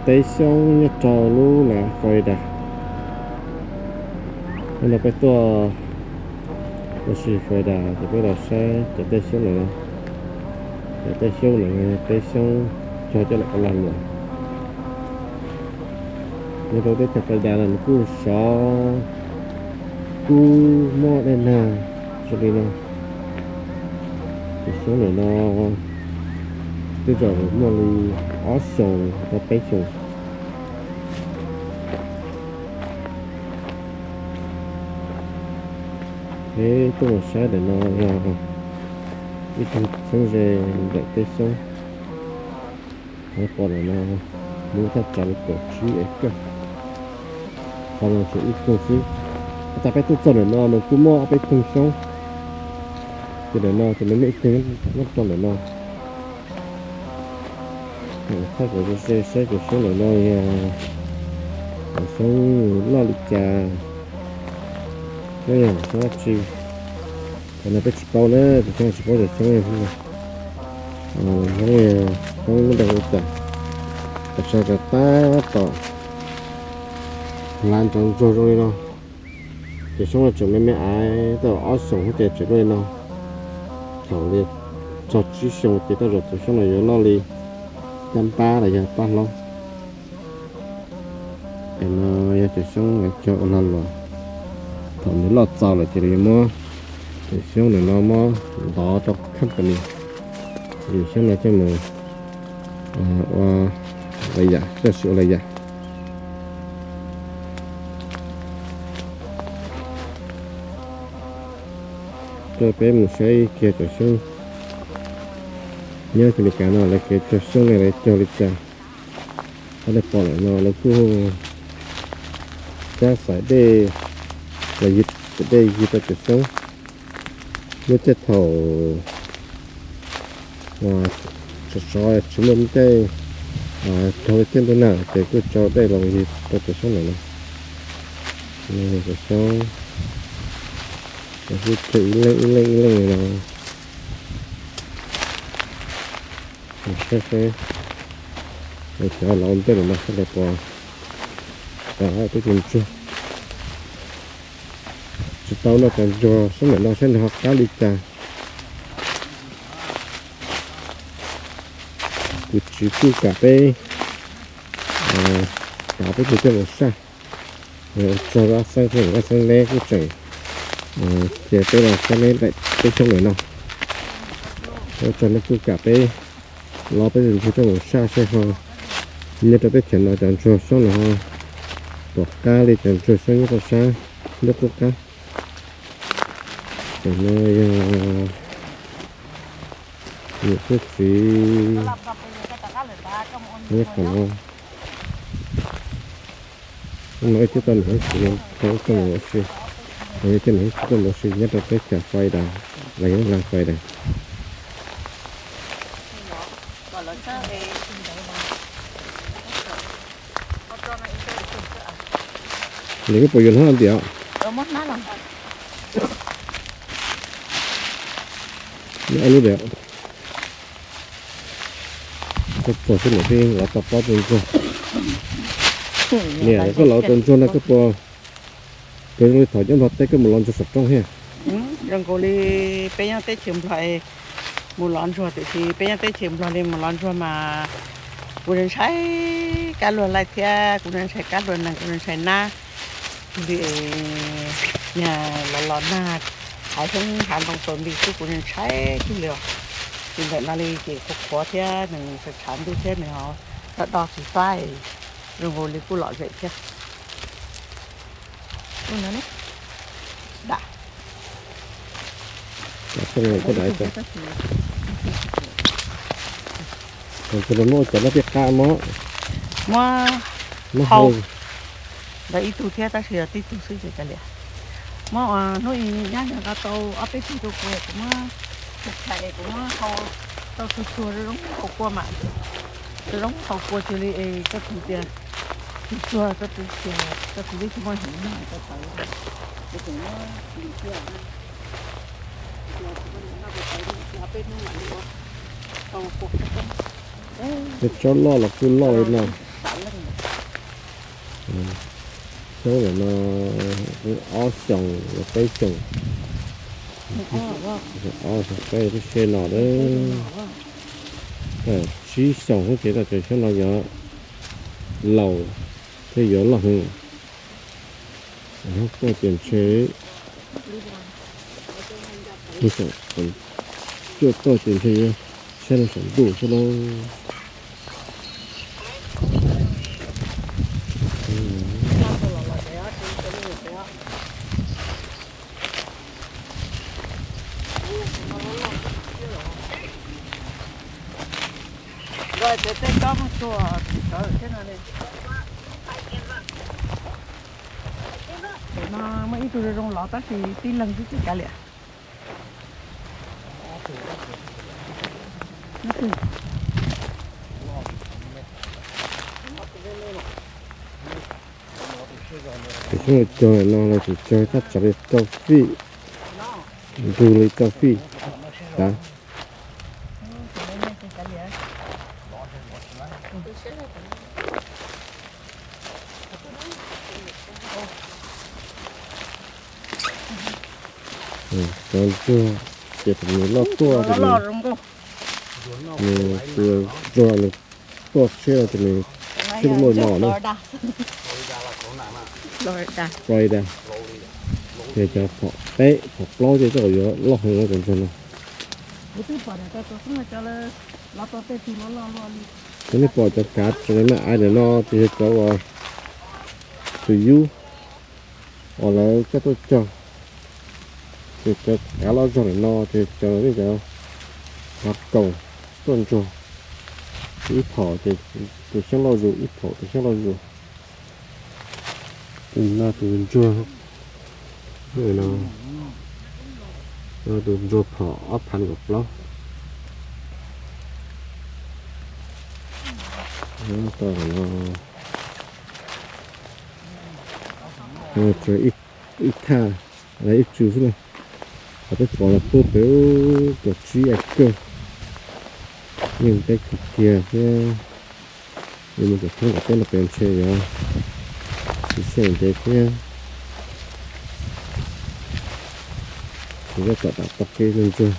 Teb xyoob nyob rau lub Las Florida. Hnub no peb tuaj ua si Florida ces peb los saib cov teb xyoob lawm no. Cov teb xyoob lawm, teb xyoob cog coj los ua lag luam. Nyob rau teb chaws Florida no nws kuj sov, kuj muaj dej nag zoo li no. Cov xyoob lawm no twb zaum muaj li ob xyoos rau peb xyoos. Peb tuaj mus saib ntawm no yog ib tug txheeb ze ntawm teb xyoob. Peb pom ntawm no muaj thaj tsam li kaum tsib acre, qhov no tseem ib koog xwb. Tag peb tuaj txog ntawm no nws kuj muaj ob peb koog xyoob, ces ntawm no ces nws muaj ib koog nyob rau ntawm no. Thaij kom ze ze saib cov xyoob ntawm no yog cov xyoob loj li cas, nyob yog cov xyoob dab tsi. Cov no peb tsis paub na, cov xyoob tsis paub cov xyoob, xyoob muaj dab tsi li cas. Tam sim no tab tom lav ntsuag zoo li no. Cov xyoob no tseem me me aiv, tau ob xyoos xwb ces tseem luaj li no. Thaum li txog tsib xyoos ces tej zaum cov xyoob no yuav loj li caj npab los yog pab hlaub. Es no yog cov xyoob cog ua lag luam, thaum nws loj txaus lawm ces yuav muab cov xyoob ntawm no muab ntov rau company, cov xyoob no coj mus ua laj yam, coj mus ua laj yam. Coj peb mus saib kiag cov xyoob nyob Amelikas no lawv kev cog xyoob ne lawv cog li cas. Qhov nej pom ntawm no lawv kuj cab xaim dej los yig, dej yig rau cov xyoob. Lub caij thaum sov sov tsis muaj lub caij raug lub caij ntuj nag ces kuj tso dej los yig rau cov xyoob ntawm no. Cov xyoob, cov xyoob cog ib leej ib leej ib leej li no. Saib seb cov laus ntej lawm no seb lawv puas tau twb tus ntsuag. Tsis tau noj cov ntsuag xyoob ntawm no seb nws ho qab li cas. Kuv tsis kuj kam peb, kam peb tus coj mus saj. Ua tsaug rau Ab Xeeb thiab, Ab Xeeb neb kuj tseem cia peb los saib neb daim teb xyoob ntawm no. Ua tsaug neb kuj kam peb los peb tus ntsuag coj mus saj seb ho nyob rau teb chaws no cov ntsuag xyoob no ho puas qab li cov ntsuag xyoob nyob rau sab ntuj qub qab. Cov no yog niam thiab txiv nyob qhov no. Hnub no wb twb tau niam thiab txiv no coj mus ua si, coj niam thiab txiv coj mus ua si nyob rau teb chaws Florida, los yog Las Vegas. Nws koj puas yuav hnab ntiav? Nyob lub diam. Koj txog xwb niam peb lov tau plaub tus ntsuag. Niam, koj lov tus ntsuag no koj puas, puas zoo li thaum nyob Nplog teb koj mus lov ntsuag saum roob thiab? Zoo nkaus li peb nyob teb chaws Nplog mus lov ntsuag, tiam sis peb nyob teb chaws Nplog li mus lov ntsuag mas kuv ntshai kab luag laij thiab kuv ntshai kab luag nees, kuv ntshai nab. Li yog los los nag, hav xyoob hav ntoo tsaus nti xwb kuv ntshai kawg li os. Ces ntawm no li ces qhuav qhuav thiab nws tshav ntuj thiab nws ho do do tsis fab, zoo nkaus li kuj lom zem thiab. Dam. Muab cov no tij qab mob. Muab hau. Ntawd ib tug thiab tab sis yog tib tug xwb ces kav liam. Muab hnub ib nyab nqa tau ob peb tug rau kuv, kuv muab, kuv muab hau tau tsuag tsuag zoo zoo hau kua mas, zoo zoo hau kua cia li es koj tus tias tsuag tsuag koj tus tias koj tus twb tsis muaj heev no koj tawv, kuv tseem muab lim tiaj na. Cov tsob loj los kuj loj li no. Xyoob ntawm no ob xyoos los peb xyoos, ob xyoos peb lub sij no lawm. Tsib xyoos xwb ces tau cov xyoob no yuav laus thiab yuav loj heev. Tuaj ces ntshe, tuaj ces ntshe saib lub saum ntuj xwb lauj. Cov no muaj ib tug zoo zoo los tab sis tib leeg xwb tsis kav liam. Tus xyoob cog no los tseem cog thaj tsam li rau fij, ntug li rau fij tas. Cov ntsuag ces thaum nws loj tuaj ces nws, nws tus ntsuag nws tuaj tshiab no ces nws tshiab muaj no na. Florida, ces cov phom peb phom plaub ces coj yuav loj heev no cov ntsuag no. Ces nej pom cov kav tseem maj aiv ntawm no ces yog cov uas tus yub uas lawv coj tuaj cog. Ces cov kav loj zog ntawm no ces cov nej cov kav koom tuaj ntsuag, ib phaum ces tus xyoob loj zus, ib phaum tus xyoob loj zus. No tus ntsuag, no tus ntsuag phom ob phav kaum plaub. Tsuas ib thaj, ib tsw xwb na. Qhov peb pom los puag pem kaum tsib acre, yeej teb kiag kiag thiab. Yuav mus cov thoob tom teb no pem ntshe yuav siv sij hawm ntev thiab. Ces yog tom dam tau kev ntsuag.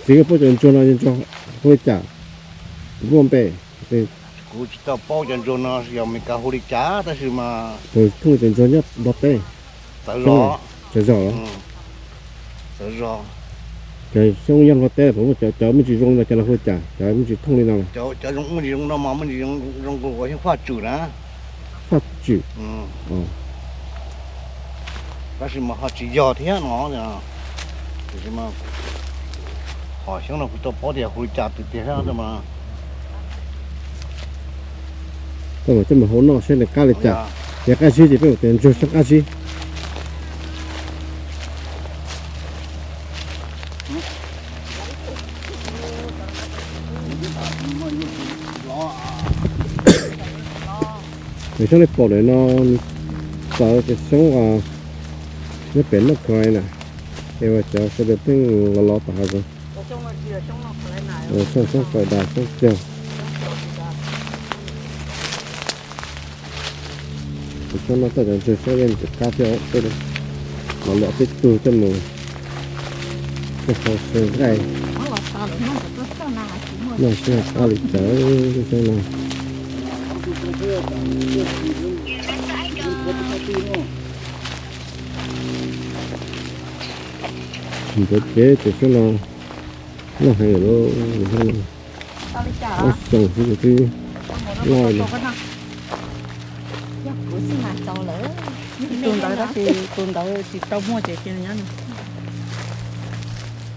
Txiv, koj paub cov ntsuag no yog ntsuag hu li cas? Kuv muaj npe. Kuv tsis tau paub cov ntsuag no yog Meskas hu li cas tab sis mas thooj cov ntsuag nyob Nplog teb. Txawv zog. Txawv zog. Cov xyoob nyob Nplog teb puas muaj cov me ntsis zoo li no, cov lawv hu li cas, cov me ntsis thooj li no? Cov zoo me ntsis zoo no mas me ntsis zoo nkaus ua xyoob faj tswm na. Faj tswm. Tab sis mas ho tsis yog thiab no. Tiam sis mas qhov xyoob no kuv tsis tau paub tias hu li cas tiag tiag thiab mas. Koj mam coj mus hau noj seb nws qab li cas. Yog qab zib ces peb mus tias ntsuag xyoob qab zib. Nws xyoob nej pom ntawm no, txawv cov xyoob nyob pem North Carolina, es uas cov sawv daws pheej los los tom hav zoov. Xyoob, xyoob Florida, xyoob cog. Tus xyoob no txoj cov ntsuag xyoob yeej tsis qab thiab, peb los lawm peb tug coj mus, coj hau xyaw nqaij. Noj seb qab li cas xyoob no. Ntawd ces cov xyoob no loj heev lawm, ob xyoos xwb twb loj li. Yog kuv xwb mas txaus lawm. Tus ntawd tab sis tus ntawd tsis tau muaj ces cia nyob no.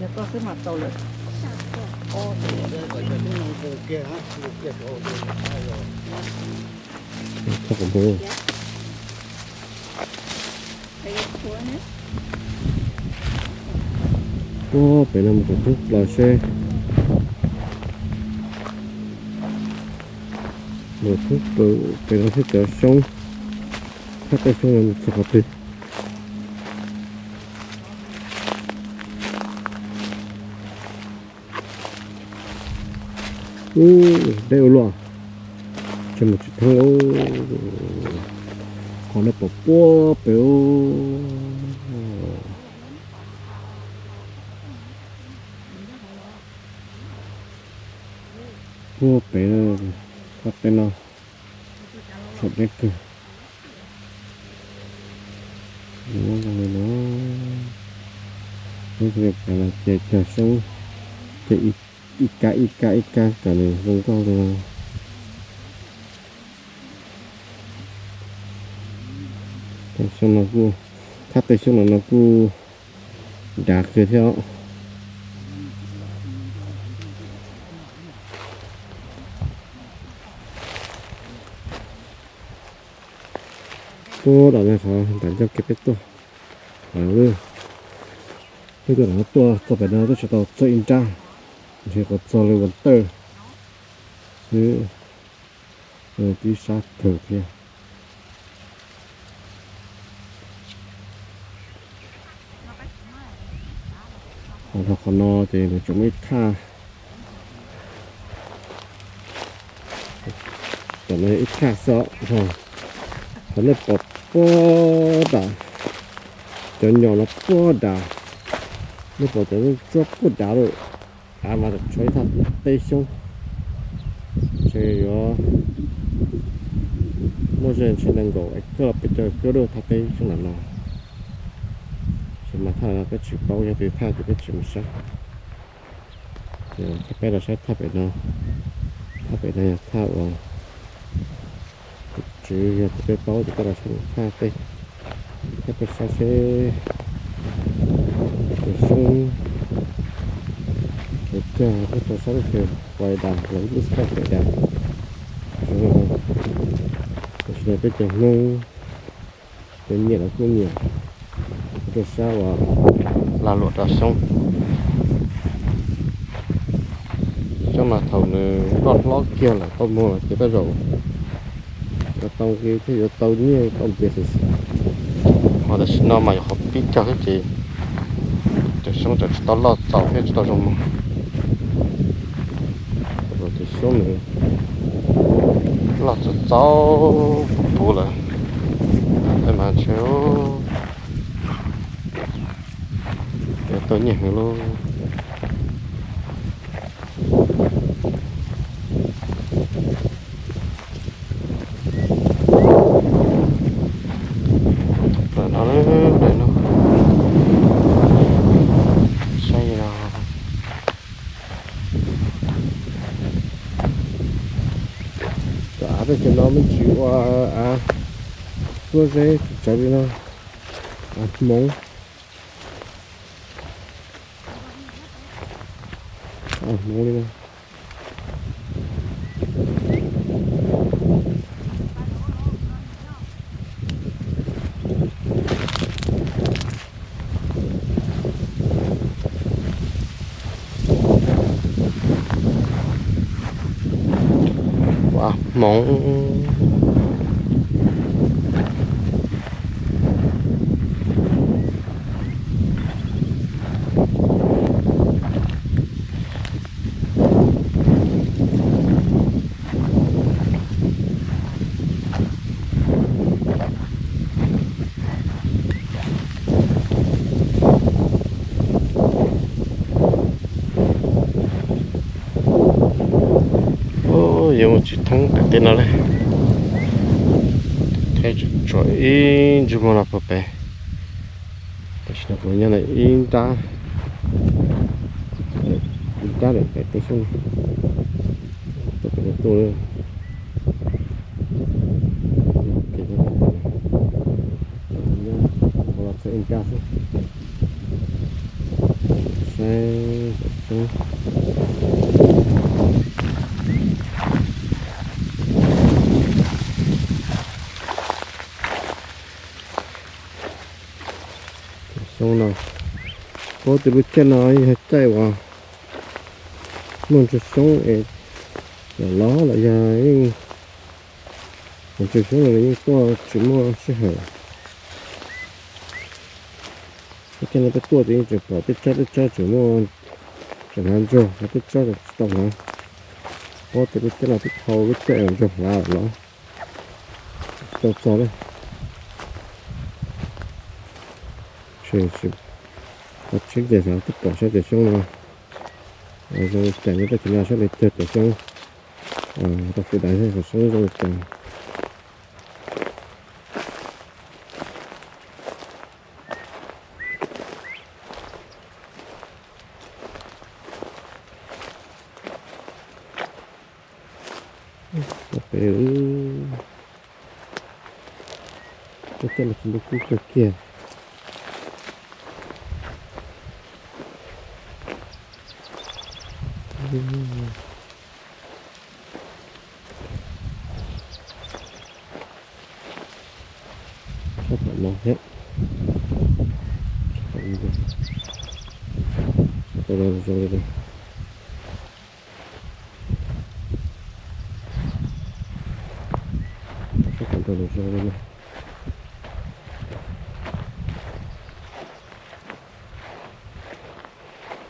Yog koj xwb mas txaus lawm. Ua pem no mus kom thoob plaws seb. Mus thoob plaws pem no seb cov xyoob, thaj tej xyoob no mus txog qhov twg. Ub, deb ua luaj, tseem mus tsis thoob. Qhov no pom puag pem. Puag pem, qhov tej no tseem deb kawg. Muab zoo li no, muab zoo li no ces cog xyoob, ces ib kab ib kab ib kab kom nws zoo nkauj li no. Tej xyoob no kuj, thaj tej xyoob no no kuj dav kawg thiab os. Puag nram no qhov nram ncauj kev peb tuaj, peb tuaj nram no tuaj txog pem no twb tsis tau txog ib nrab, ntshe kom txog li ua ntej xwb, tib sab kawg thiab. Ho rau qhov no ces nws tseem muaj ib thaj, tam no yog ib thaj xwb os. Qhov nej pom puag nram, cov nyom no puag nram, nej pom cov tsuab puag nram lawm, av mas tshuav ib thaj teb xyoob. Ntshe yuav muaj ze ntshe nees nkaum acre los peb caug acre thaj teb xyoob nram no. Ces mas thaj no peb tsis paub, yog tias thaj ces peb tsis mus saib. Ces peb los saib thaj pem no, thaj pem no yog thaj uas tus tswv yog tus peb paub, ces peb los saib thaj tej, thaj peb saib seb tus xyoob tus cog peb tau saib lub chaw Florida los ib lub xab Florida. Tam sim no peb cov Hmoob cov nyiam los kuj nyiam rau sab uas lag luam rau xyoob. Xyoob mas thaum nws loj hlob kiag lawm tau muag ces tej zaum yuav tau nqi thiab yuav tau nyiaj tau npias xwb. Ho tam sim no mas yog qhov pib cog xwb ces cov xyoob tseem tsis tau loj txaus thiab tsis tau zoo muag. Cov xyoob nws loj txaus txaus puv puv lawm, mas ntshe yuav tau nyiaj heev lauj. Tam no, saib no, cov av tej ces no me ntsis ua av xuab zeb tsis tsawv li no, av hmoov, av hmoov li no. Av hmoov. Yuav mus tsis thoob pem tej no li. Thaij tsuas ib ntsej muag no puag pem. Tam sim no kuv nyob ntawm ib nrab, ib nrab ntawm pem tej xyoob tuaj pem no tuaj. Nyob los txog ib nrab xwb. Saib, xyoob no, paub tias lub caij no yog caij uas muaj ntsuag xyoob es los los los yog yeej, ntsuag xyoob no yeej tuaj tsis muaj sij hawm. Lub caij no peb tuaj ces yeej tseem pom tej tsob tej tsob tseem muaj, tseem hnav ntsuag, ho tej tsob tsis tau hnav. Ob, tus lub caij no twb dhau lub caij uas ntsoog hlav lawm no. Tsis tau txog li. Tseem, tseem, qhov tseeb ces xav twb pom sab cov xyoob no zoo li cas, nyob rau cov no sab li cog cov xyoob rau fwm dais thiab, cov xyoob zoo li cas. Peb, ub, tej los tsis ntuj kub kawg kiag. Tsob tom no thiab. Tsob tom no zoo li no. Tsob tom no zoo li no.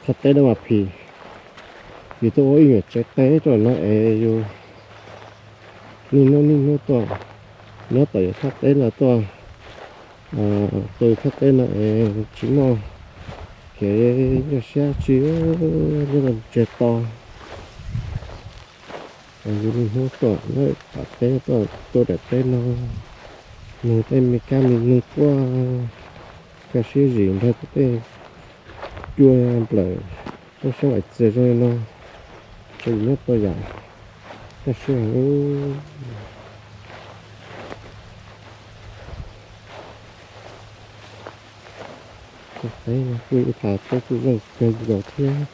Thaj teb no mas phim, yus tuaj ua ib nyuam tsev teb rau no es yus niaj hnub niaj hnub tuaj nyob tom yus thaj teb no tuaj, tu thaj teb no es tsis muaj kev nyuaj siab tsi, nyob rau tsev to. Yus niaj hnub tuaj nyob tom teb, tuaj tu daim teb no, nug tej me kab me noog tuaj, kaj siab zim nrog tej cua nplawm, tej xyoob hais txias zoo li no, tsuas yus nyob tau yam kaj siab heev. Teb no kuj ib thaj teb kuj zoo kawg nkaus thiab.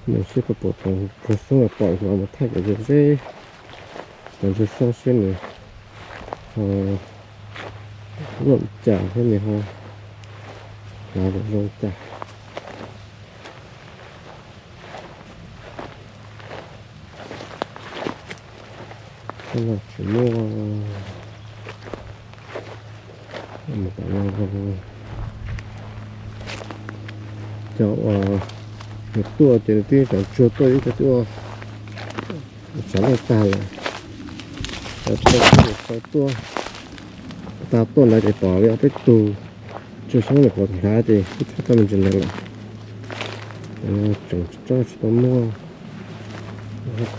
Mus seb puas pom cov ntsuag xyoob los pom, mus thaij cov ze zeb, cov ntsuag xyoob seb nws ho loj li cas thiab nws ho hlav zoo li cas. Tsis muaj, cov uas nws tuaj ces nws twb cov ntsuag tuaj ib co tuaj tsav leej tag lawm. Cov tuaj, cov tuaj tag tuaj ntawd ces pom li ob peb tug ntsuag xyoob lawm, pom tus hlav ces kuj tsis tau me ntsis ntawd lawm. Tseem tsob tsis tau muaj,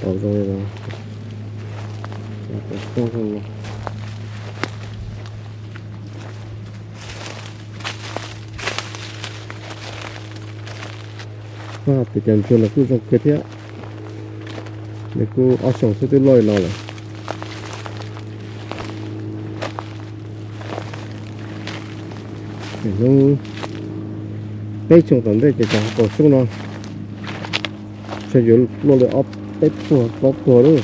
tau zoo li no. Pom tias cov ntsuag no kuj zoo kawg thiab, nws kuj ob xyoos xwb twb loj li no lawm. Hnub peb xyoos tom ntej ces cov kaus xyoob no ntshe yuav luaj li ob peb puag plaub puag lawm.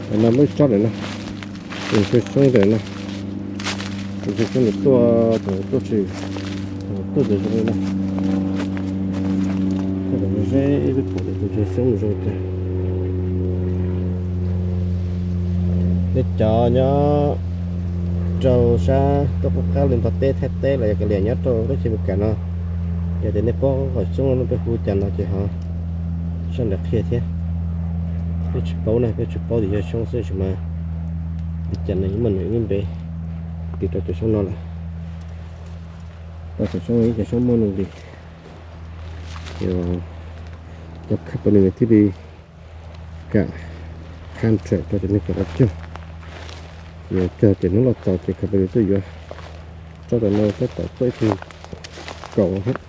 Tam no muaj ib tsob ntawm no, tus ntsuag xyoob ntawm no, tus ntsuag xyoob ntawm tuaj, tuaj tsis, tuaj ces zoo li no. Tuaj tom no seb pom tus ntsuag xyoob zoo li cas. Nej cov nyob rau sab tuaj qub qab li ntog teb Thaib teb los yog kav liam nyob rau teb chaws Amelikas no, yog tias nej paub kaus xyoob no peb hu cas no ces ho sau ntawv qhia thiab. Peb tsis paub na, peb tsuas paub tias yog xyoob xwb, tsis mas li cas no yeej muaj nws ib npe tis rau cov xyoob no lawm. Rau cov xyoob, ib cov xyoob muaj nuj nqis, ces cov company nws thiaj li kam contract rau cov neeg coj los cog. Ces cog ces hnub loj txaus ces company tuaj yuav. Tsob ntawm no tab tom tuaj ib tug kaus thiab,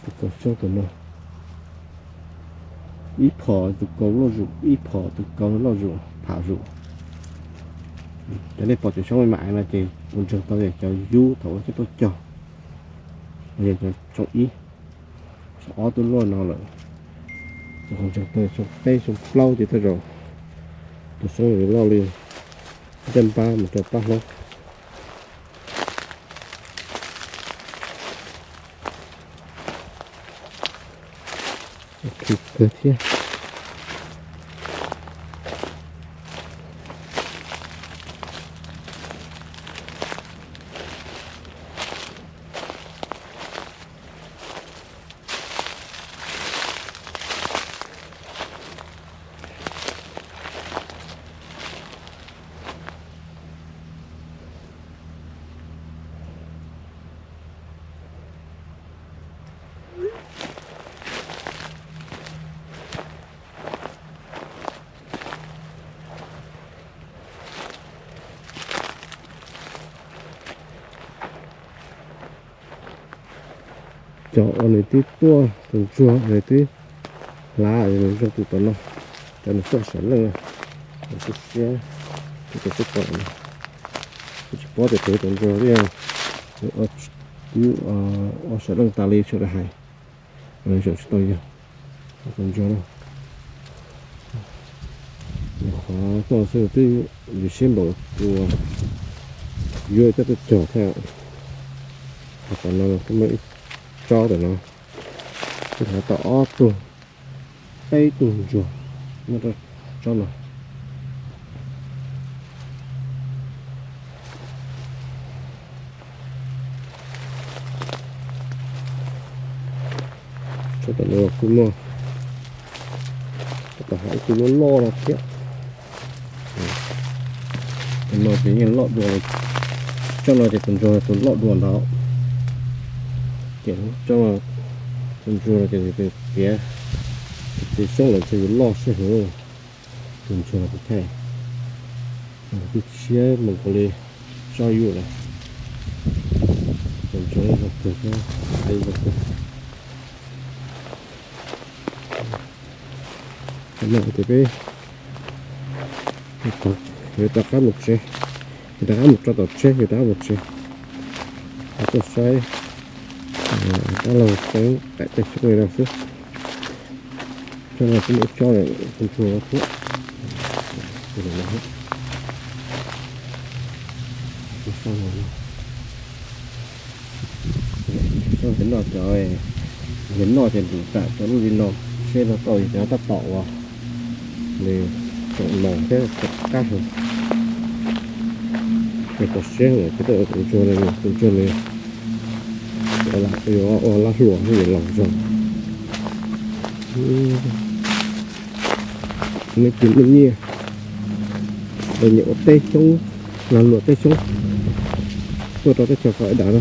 tus kaus xyoob tus no. Ib phom tus kaus loj zus, ib phom tus kaus loj zus, pham zus. Cov nej pom cov xyoob me me no ces kuv ntseeg tau yog cov yub thaum ub coj tuaj cog, yog cov xyoob ib, xyoob ob twb loj no lawm. Ces kuv ntseeg tau xyoob peb xyoob plaub ces tej zaum tus xyoob yuav loj li ncaj npab mus rau pab hlob. Khwv kawg thiab. Cov uas nws twb tuaj tus ntsuag nws twb hlav nws zoo tus tom no, cov nws tuaj saum leej, siab siab, tus twb pom, tsis paub tias tus tus ntsuag thiab, ua saum leej tas li sawv daws hais, zaum tsis tau yog tus ntsuag na. Qhov tuaj xwb twb yus siab npaum ua yuav coj tuaj cog thiab. Qhov tom no kuj muaj ib tsob ntawm no, kuj hlav tau ob tug, peb tug ntsuag nyob rau tsob no. Tsob tom no kuj muaj, tom hav ib tug loj loj no thiab. Tus no ces yeej loj dua, tsob no ces tus ntsuag tus loj dua ntawd. Ces tsob no tus ntsuag no ces tiav, tus xyoob lawm ces yus loj sij hawm, tus ntsuag tus thaij, twb siab mus nkaus li tsob yuj lawm. Tus ntsuag zoo kawg, zoo kawg. Qhov no ces peb yuav rov qab mus tsev, yuav rov qab mus rau tom tsev, yuav rov qab mus tsev. Tuaj saib dab laug teeb qaim tej xyoob li no xwb. Tsob no kuj muaj ib tsob tus ntsuag no thiab. Tsob no cov, yog noj ces ntim tam cov lub li no, seb no tau yog cov tab tom uas nws tseem mos thiab tseem qab heev. Nws tau siab lawm ces tus ntsuag no, tus ntsuag no yuav ua lab hluas thiab yuav los zog. Nej cia muaj nyiaj, nyiam ua teb xyoob, los luam teb xyoob tuaj rau teb chaws Fab Dam no.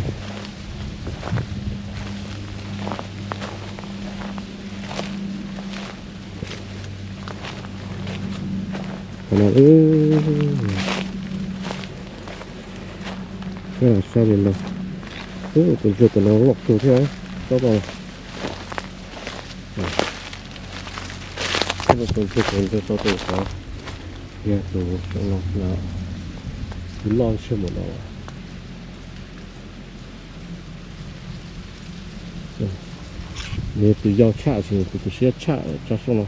Qhov no, saib li no, tus ntsuag tom no loj kawg thiab, tsob no, tus ntsuag tus ntsuag tau tus qhov, yog tus no, tus loj siab mus no. Nws tus yau tshaj, tus tus siab tshaj tsob xyoob no.